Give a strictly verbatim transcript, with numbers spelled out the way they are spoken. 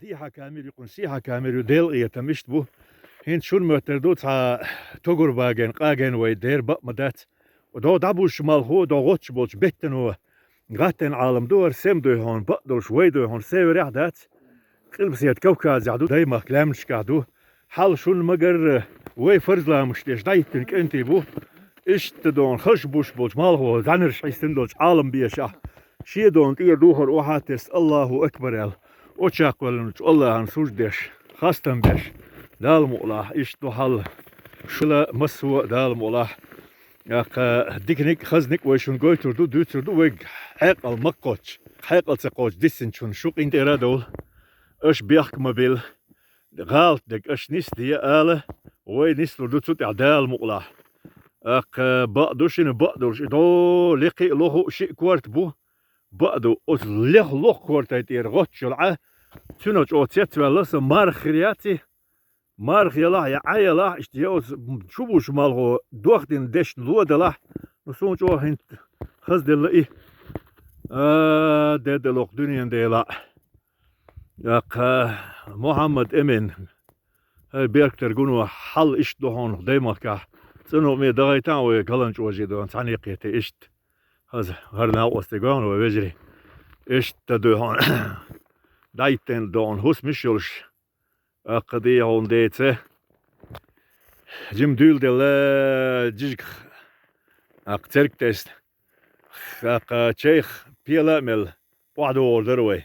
Дехьа камер ю, кхунна сехьа камер ю, Делан къинхетам иштта бу. ХӀинца шуна моттар ду, цхьа тогурбаган, къаган вай дер бакъ ма дац. ДогӀа дӀабузаш малхо, догӀа гӀотташ болча беттано. ГӀаттен Ӏалам ду хӀара, сема дуй хьона, бакъ долуш вай дуй хьона, северехь дац. Къилбаседа Кавказехь ду, даймахка лаьмнашкахь ду. Хьал шуна ма-гарра, вай фарз ламазаш деш дӀахӀиттина кӀентий бу. Иштта дона хаза буш болчу малхо, зӀаьнарш хьистина долчу Ӏалам бешахь, шен дона тӀера духар охьа а тесна, Аллаху акбар аьлла, очакх веллачу Аллахьан сужда деш, хастам беш, Дала мукъалахь, иштта ду хьал. Шула массо а Дала мукъалахь. ТӀаккха диканиг а, хазниг а вай шуна гойтур ду, дуьйцур ду вайга хьекъал ма кхоччу. Хьекъал ца кхоччу диссинчунна шу къинтӀера а довла, аша бехк ма билла. ГӀалат дерг аша нисде ала, вай нислур ду цу тӀехь Дала мукъалахь. ТӀаккха бакъ ду шуна, бакъ долуш, и дӀо лекхи а, лоху а шиъ корта бу. Бакъ ду, оцу лех лоху кортай тӀера гӀотташ йолу Ӏа, цуьнан чӀогӀа цецваьлла сан марха хир яц и. Марха ялахь я Ӏа ялахь, иштта я оцу чу буш малхо дохдина дешна ло далахь, ну, суна чӀогӀа хӀинца хазделла и. А, де далокх дуьнен дела. ТӀаккха Мухьаммад Эмин, хӀай Беркатар гуно, хьал иштта ду хьуна даймахкахь, цӀанукъаме дахайтан вай каланчӀожий дона цхьаьна кхета иштта. Хаза, хӀара накъостий гуна вай вежарий. Иштта ду хьуна. ДӀахӀиттина дона хӀусамаш йолуш. ТӀаккха дехьа хьуна деца. Жима дуьйладелла жижиг. ТӀаккха церг тесна. ТӀаккха чайх пела а мелла, охьадогӀур дара вай.